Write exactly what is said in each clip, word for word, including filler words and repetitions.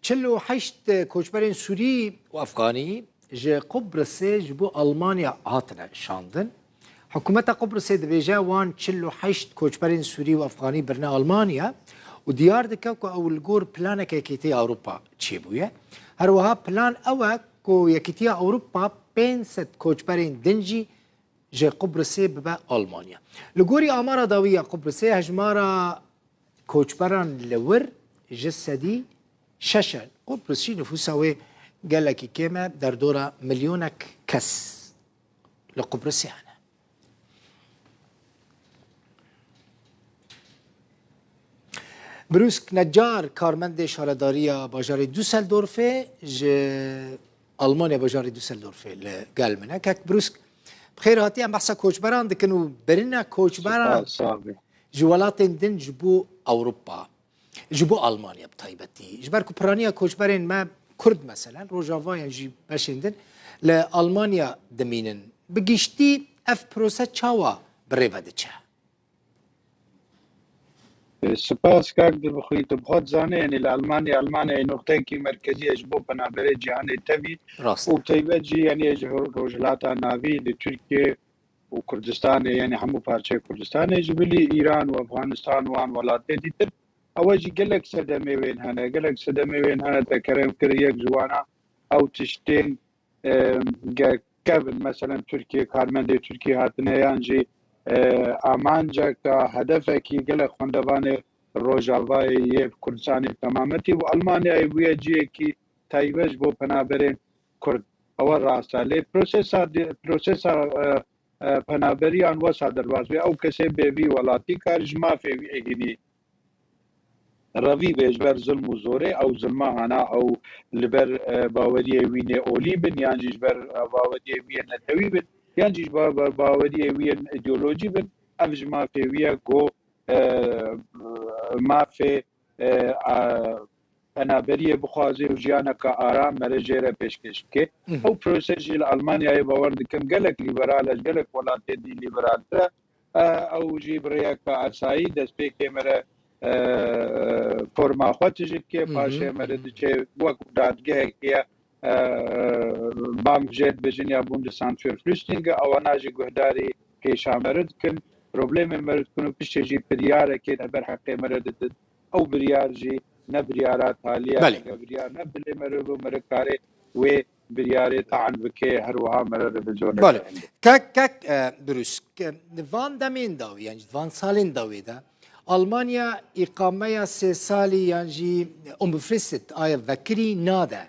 çil û heşt koçberên Sûrî û Efxanî ji Qubrisê ji bo Almanya hatine şandin. Hikûmeta Qubrisê dibêje, wan çil û heşt koçberên Sûrî û Efxanî birine Almanya û diyar dike ku ew li gor planeke Yekîtiya Ewropa çêbûye. Her wiha plan ew e ku Yekîtiya Ewropa pênc sed koçberên din jî ji Qubrisê bibe Almanya. Li gorî amara dawî ya Qubrisê, hejmara koçberan li wir ji sedî şeş e. Qubris jî nifûsa wê gelekî kêm e, derdora milyonek kes li Qubrisê hene. Brûsk Necar, karmendê şaredariya bajarê Düsseldorfê, ji Almanya bajarê Düsseldorfê li gel min e. Kek Brûsk, bi xêr hatî. Em behsa koçberan dikin û birina koçberan Spas, sağ ol. Ji welatên din ji bo Ewropa, ji bo Almanya bi taybetî. Ji ber ku piraniya koçberên me Kurd, meselen, Rojava yan jî beşên din li Almanya dimînin. Bi giştî ev prose çawa bi rê ve diçe? E, spas kak Dilbixwîn, tu bi xwe dizanî, yanî li Almanya, Almanyayê noqteyekî merkezî ye ji bo penaberê cîhanê tevî Rast. û bi taybet jî, yanî ji Ro-, Rojhilata Navî, li Tirkiye û Kurdistanê, yanî hemû parçeyê Kurdistanê, ji bilî Îran û Efxanistan û wan welatê dîtir. Ewe jî gelek sedemê wên hene, gelek sedemê wên hene, te kerem kir yek ji wana ew tiştên e, ge-, kevin, meselen Tirkiye, karmendê Tirkiye hatine yan jî, e, amanceka, hedefekî gelek xwendevanê Rojavayê yê Kurdistanê temametî û Almanyayê bûye cihekî taybet ji bo penaberên Kurd. Ewe rast e. Lê prosesa di-, prosesa, e, e, penaberiyan wesa derbas bê. Ew kesê bê vî welatî kar ji mafê wî êgînî revî bê ji ber zilm û zorê, ew zilma ana ew li ber, e, baweriyê wî nê olî bin, yan jî ji ber, e, baweriyê wî yên netewî bin, yan jî ji ba-, ba-, baweriyê wî yên îdeolojî bin, ev ji mafê wî ye ku, e, mafê, e, a, penaberiyê bixwaze û jiyaneke aram mere jê re pêşkêş bike. Mhm. Ew proses jî li Almanyayê bawer dikim gelek lîberal e, ji gelek welatê dî lîberaltir e. E, ew jî bi rêyeke asayî destpêkê me re, e, forma xwe tijî dike, Mhm. paşê me re diçe wek dadgehekê ye, e, bang jê dibêjin ya Bundesamt für Flüchtlinge, ewana jî guhdarî kêşa me re dikin, problemê me re dikin û piştê jî biryarekê di ber heqê me re didin. Ew biryar jî ne biryara talî ye, Belê. Eger biryar ne bilê me re bû, me re karê wê biryarê taan bike, her wiha me re revizyon Belê. Kek, kek, e, Brûsk, e, di van demên dawî, yan jî di van salên dawî de, Almanya îqameya sê salî yan jî unbefristet, aya vekirî nade,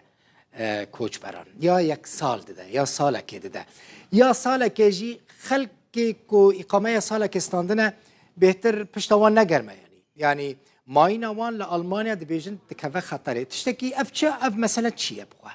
e, koçberan. Ya yek sal dide, ya salekê dide. Ya salekê jî xelkê ku îqameya salekê standine bêhtir pişta wan negerme yanî. Yanî mayîna wan li Almanya dibêjin dikeve xeterê. Tiştekî ev çi, ev mesele çi ye bi xwe?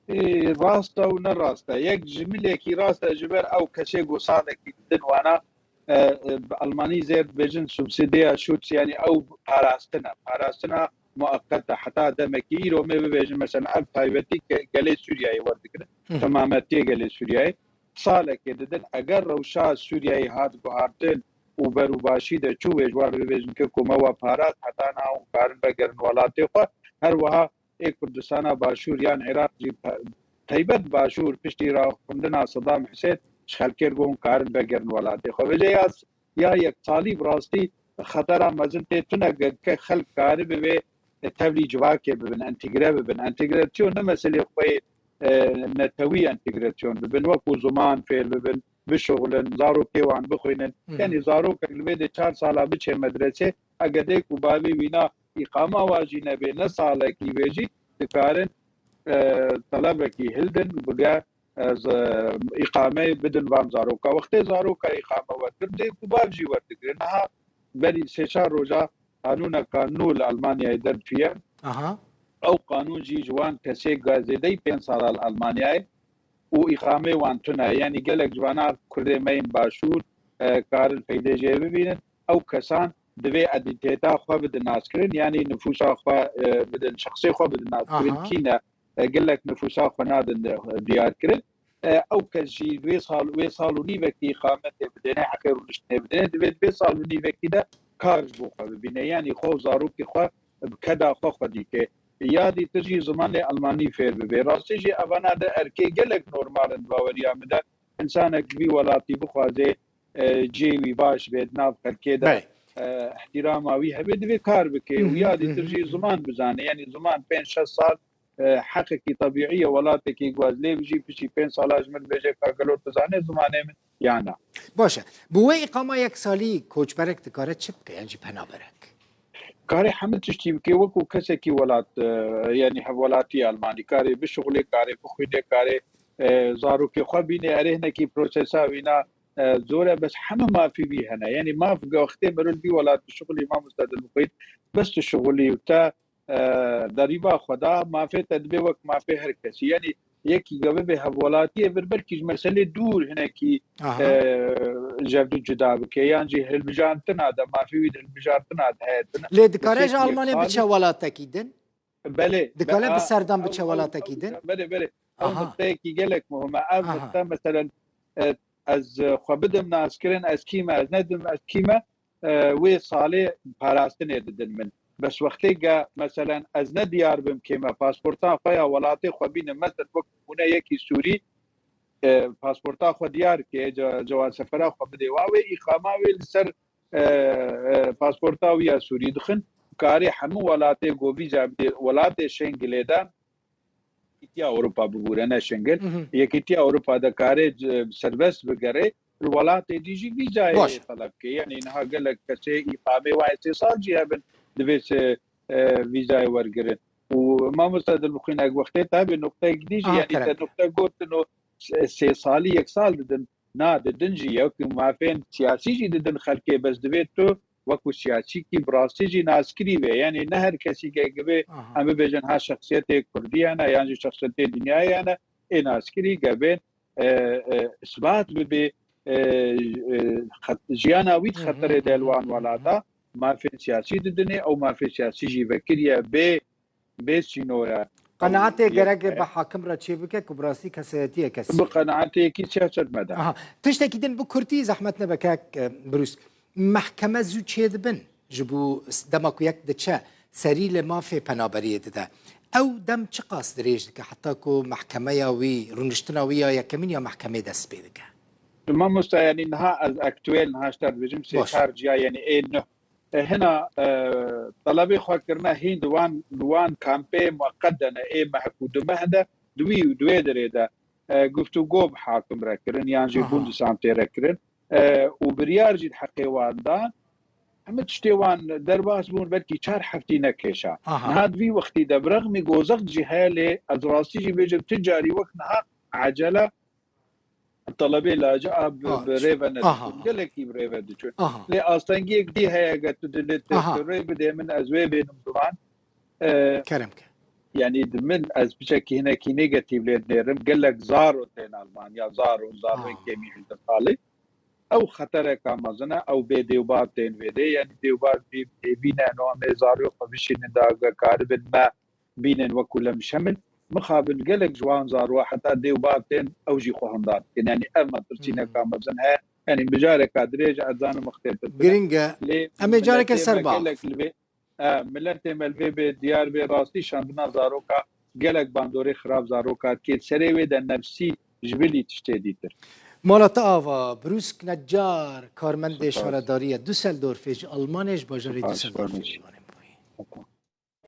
Ê, rast e û ne rast e. Yek ji milekî rast e, ji ber ew kesê ku salekî didin wana, e, e, bi Almanî zêr dibêjin subsidiya Schutz, yanî ew parastin e. Parastina mueqet e. Heta demekî îro me bibêjin, mesela ev taybetî ke-, gelê Sûriyeyê werdigirin. Hı hı. Temametiyê gelê Sûriyeyê. Salekê didin. Eger rewşa Sûriyeyê hat guhartin û berûbaşî de çû, wê ji wan re bibêjin ke ku me we parast, heta niha hûn karin vegerin welatê xwe. Her wiha ê Kurdistana Başûr yan Iraq jî pe-, taybet Başûr piştî raxiftina Sedam Husên ji xelkê re got hûn karin vegerin welatê xwe. Vêce ya, ya yek salî bi rastî xetera mezin tê tune ge-, ke xelk karibe vê tevlî civakê bibin, entegre bibin. Entegrasyon ne meselê xwe yê, e, netewî entegrasyon bibin, wekû ziman fêr bibin, bişuxulin, zarokê wan bixwînin. Hı hı. Yanî zarokek li vê dê çar sala biçe medresê, eger dayik û bavê wîna îqama wa jî nebê, ne salekî bê jî, dikarin, e, telebekî hildin, bige, e, z-, îqameyê bidin van zaroka. Wextê zaroka îqame wergirin, dayik û bav jî werdigirin. Niha berî sê çar roja qanûneka nû li Almanyayê dertûye. Aha. Ew qanûn jî ji wan kesê ga zêdeyî pênc sala li Almanyayê û îqameyê wan tune. Yanî gelek ji vana Kurdê me yên Başûr, e, karin feydê jê bibînin. Ew kesan divê entîteta xwe bidin naskirin, yanî nifûsa xwe, e, bidin, şexsê xwe bidin naskirin. Aha. Kî ne, e, gelek nifûsa xwe nadin, e, diyar kirin. E, ew kes jî wê sal, wê sal û nîvekî îqametê bidêne, heqê rûniştinê bidêne, divê di vê sal û nîvekî de kar ji bo xwe bibîne. Yanî xwe û zarokê xwe bi keda xwe xwedî ke. ya dîtir jî zimanê Almanî fêr bibe. Rastî jî evana de erkê gelek normal in baweriya min de. Însanek ji vî welatî bixwaze, e, cihê wî baş bê, di nav xelkê de, Belê. e, îhtîrama wî hebe, divê kar bike. Hı Û hı, ya hı dîtir hı, jî hı. ziman bizane. Yanî ziman pênc şeş sal, e, heqekî tebîî ye, welatekî ku ez lê bijî, piştî pênc sala ji min bêje ka gelo tu zanê zimanê min ya na. Baş e. Bi wê îqama yek salî koçberek dikare çi bike, yan jî penaberek? Kare hemû tiştî bike, wekû kesekî welat, e, yanî hevwelatî Almanî, kare bişuxulê, kare bixwîne, kare, e, zarokê xwe bîne, erê hinekî prosesa wîna, e, zor e, bes hemû mafî wî hene. Yanî maf ge wextê merûl vî welat bişuxulî, mamoste Dilmuxît, bes tu şuxulî û te, e, derîba xwe da, mafê te dibe wek mafê her kesî. Yanî yekî ge bibe hevwelatiyê vir, belkî ji meselê dûr hinekî, Aha. e, ji hev du cuda bike, yan jî hilbijartina de, mafê wî di hilbijartina de heye. Lê dikare ji Almanê biçe welatekî din? Belê. Dikare Be-, bi a-, serdan ew, biçe ew, welatekî ew, din? Belê, belê. Ew Aha. nuqteyekî gelek muhim e. Ev Aha. nuqte, meselen, e, ez, e, xwe bidim naskirin, ez kî me, ez nedim, ez kî me, e, wê salê parastinê didin min. Bes wextê ge, meselen, ez ne diyar bim kê me, pasporta xwe ya welatê xwe bînim, mesel wek nimûne yekî Sûrî, e, pasporta xwe diyar ke, ce-, cewaz sefera xwe bidê wa, wê îqama wê li ser, e, e, pasporta wî ya Sûrî dixin, karê hemû welatê ku vîza bidê, welatê Şengilê de, Yekîtiya Ewropa bibûre, ne Şengel. Hı hı. Yekîtiya Ewropa de kare, e, serbest bigere, li welatê dî jî vîzayê Baş. Teleb ke. Yanî niha gelek kesê îqamê wayê sê sal jî hebin, divê se-, e, vîzayê wergirin. Û mamoste Dilmuxîn, ek wextê te hebê nuqteyek dî jî, Aha, yanî kerem. Te nuqte gotin û se-, sê salî yek sal didin. Na, didin jî, yekî mafên siyasî jî didin xelkê, bes divê tu wekû siyasîkî bi rastî jî naskirî be. Yanî ne her kesî ke divê Aha. em bibêjin ha şexsiyetê kurdî ye ne, yan jî şexsiyetê dinyayê ye ne, ê naskirî ge bên, e, e, isbat bibe, e, e, xet-, jiyana wî di Hı hı, xeterê de hı li hı, wan hı hı. Welata, mafên siyasî didinê, ew mafê siyasî jî vekiriye bê bê sînor e. Qenaetê Ew gerek e yek bi hakim re çê bike ku bi rastî kesayetiyeke Bi sînor e. Qenaetiyekî siyaset me de. Aha. Tiştekî din bi kurtî zehmet nebe kek, e, Brûs. Mehkeme zû çê dibin ji bo s-, dema ku yek diçe serî li mafê penaberiyê dide. Ew dem çiqas dirêj dike heta ku mehkemeya wî, rûniştina wî ya yekemîn ya mehkemê dest pê dike? Mamoste, yanî niha ez aktuel, niha ji te dibêjim, sê Baş. Çar ciya, yanî ê nuh. E, hina, e, telebê xwe kirine hîn di wan, di wan kampê muqed de ne, ê mehk û du meh de, di wî û di wê derê de, e, guftûgo bi hakim re kirin, yan jî Aha. Bundesantê re kirin. E, û biryar jî di heqê wan dan, hemû tiştê wan derbas bûn, belkî çar heftî nekêşa. Aha. Niha di vî wextî de, bi rexmî ku zext jî heye, lê ez rastî jî bêjim, tu carî wek niha ecele telebê laca bi, Aha. bi rê ve Aha. nediçûn. Gelekî bi rê ve diçûn. Aha. Lê astengiyek dî heye, eger tu dilê te, Aha. tu rê bidê min, ez wê bênim ziman. E, Kerem ke. Yanî di min, ez piçekî hinekî negatîf lê dinêrim. Gelek zaro tên Almanya, zaro, zaroyên Aha. kêmî hîzdeh salî. Ew xetereka mezin e, ew bê dêwbar tên vê dê. Yanî dêwbar bî, bîne, no em ê zaroyê xwe bişînin, da karibin me bînin wekû lemşemin. Mixabin gelek ji wan zaroa heta dêwbar tên, ew jî xwe hindar dikin. Yanî ev metirsîneka Hmm. mezin heye. Yanî mijareka dirêj e, ez zanim wextê pir tune. Giring e. Lê Em ê careke miletê ser me bax. Gelek li vê, e, miletê me li vê bê diyar bê, rastî şandina zaroka gelek bandorê xirab zaroka dikê. Serê wê de nefsî ji bilî tiştê dîtir. Mala te ava, Brûsk Necar, karmendê Spas. Şaredarî ye Düsseldorfê, ji Almanê, ji bajarê Spas, Düsseldorfê spas. Mijarê me bûye.